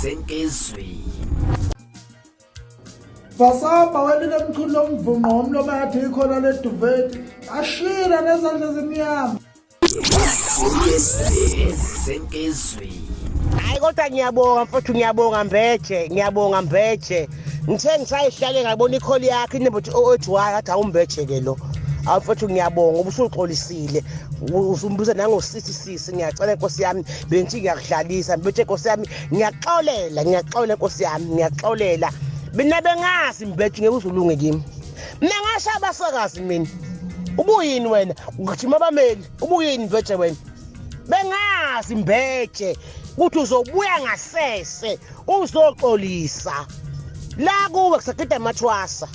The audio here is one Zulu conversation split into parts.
Senkizweni. Basamba welile mchunu lomvunqo womlomo yathi ikhona leduveti ashira nezandla zimnyama. Senkizweni. Hayi kodwa ngiyabonga mfowethu, ngiyabonga Mbeje, ngiyabonga Mbeje. Ngithe ngisayihlale ngabona ikholi yakho inamba uthi 081 athi awumbeje ke lo. Awu mfowethu ngiyabonga ubusuxolisile. Usumbuza nangosisi sisi, ngiyacela Nkosi yami, bengithi ngiyakudlalisa Mbeje Nkosi yami, ngiyaxolela, ngiyaxolela Nkosi yami, ngiyaxolela. Mina bengazi Mbeje ngeke uzulunge kimi. Mina ngasho abasakazi mina. Ubuyini wena? Ugijima abameli. Ubuyini Mbeje wena? Bengazi Mbeje ukuthi uzobuya ngasese uzoxolisa la kuwe kusagida amathwasa.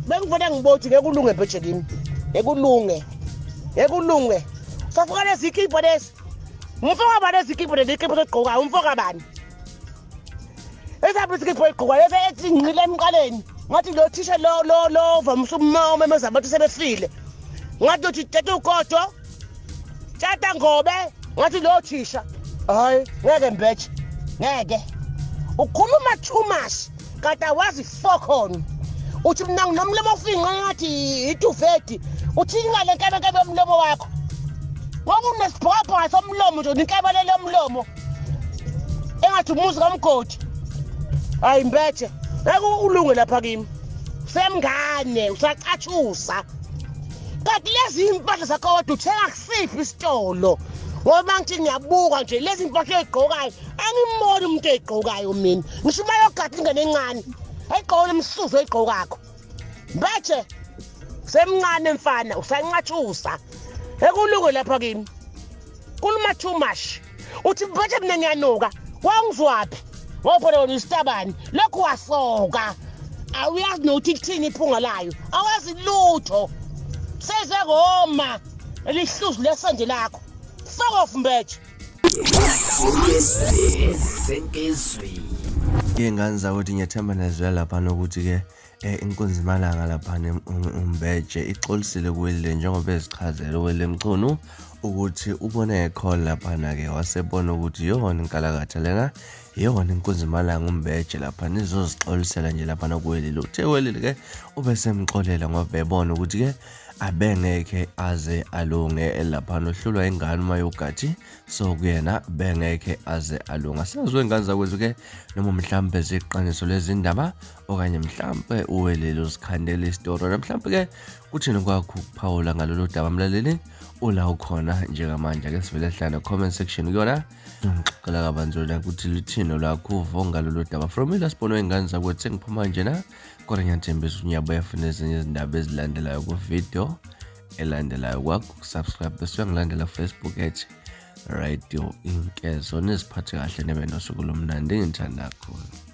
Bengivele ngibona ukuthi ngeke ulunge Mbeje kimi, ngeke ulunge, ngeke ulunge. Usafuka lezi kipho lezi, umfoka bani lezi kipho, lezi kipho zogqokayo umfoka bani? Esaphi isikipho egqoka lesi ethi ngqile emqaleni, ngathi lo thisha lo lo lo vamusa umemeza abantu sebefile, ngathi uthi tete ugodo tata ngobe, ngathi lo thisha. Hayi ngeke Mbeje, ngeke ukhuluma too much kanti awazi fokhona. Uthi mina nginomlomo ofinqa ngathi iduveti, uthi ingale nkebenkebe yomlomo wakho ngoba unesibhokabhoka somlomo nje, unenkebelele yomlomo engathi umuzi kamgodi. Hayi Mbeje, ngeke ulunge lapha kimi, usemngane usacathusa. Kanti lezi impahla zakho kodwa uthenga kusiphi isitolo? Ngoba ngithi ngiyabuka nje lezi impahla ey'gqokayo, angimboni umuntu ey'gqokayo mina, ngisho uma yogada ingane encane ayigqoke umsuzo ey'gqokakho. Mbeje usemncane mfana, usancatshusa, ekulunge lapha kimi kuluma too much. Uthi Mbeje mina ngiyanuka, wangizwaphi? Ngoba phela wena uyisitabani, lokhu wasoka awuyazi nokuthi kuthini iphunga layo, awazi lutho. Seze ngoma elihluzu lesende lakho. Fuck off Mbeje. Senkizweni. Iy'ngane zakwethu, ngiyathemba niyazwela laphana ukuthi-ke inkunzi malanga laphana uMbeje ixolisile kuWelile njengoba ezichazela uWelile Mchunu ukuthi ubone ekhona laphana-ke, wasebona ukuthi yona inkalakatha lena, yona inkunzi malanga uMbeje laphana izozixolisela nje laphana kuWelile. Uthe uWelile-ke ubesemxolela ngoba bebona ukuthi-ke abengeke aze alunge laphana, uhlulwa ingane uma yogathi, so kuyena bengeke aze alunga. Sazwe ingane zakwethu-ke noma mhlampe ziqiniso lezi ndaba okanye mhlampe uWelile uzikhandela isitori, na mhlampe-ke kuthini kwakho ukuphawula ngalolu daba mlaleli ula ukhona njengamanje? Ake sivele sihlane comment section kuyona, ngixoxela kabanzi wena ukuthi luthini olwakho uvo ngalolu daba. From ila sibonwe ingane zakwethu, sengiphuma njena, kodwa ngiyathembisa ukuthi ngiyabuya funa ezinye izindaba ezilandelayo ku-video elandelayo. Kwakho ukusubscribe bese uyangilandela Facebook at Radio Inkezo. Niziphathe kahle, nebe nosuku lomnandi, ngithanda kakhulu.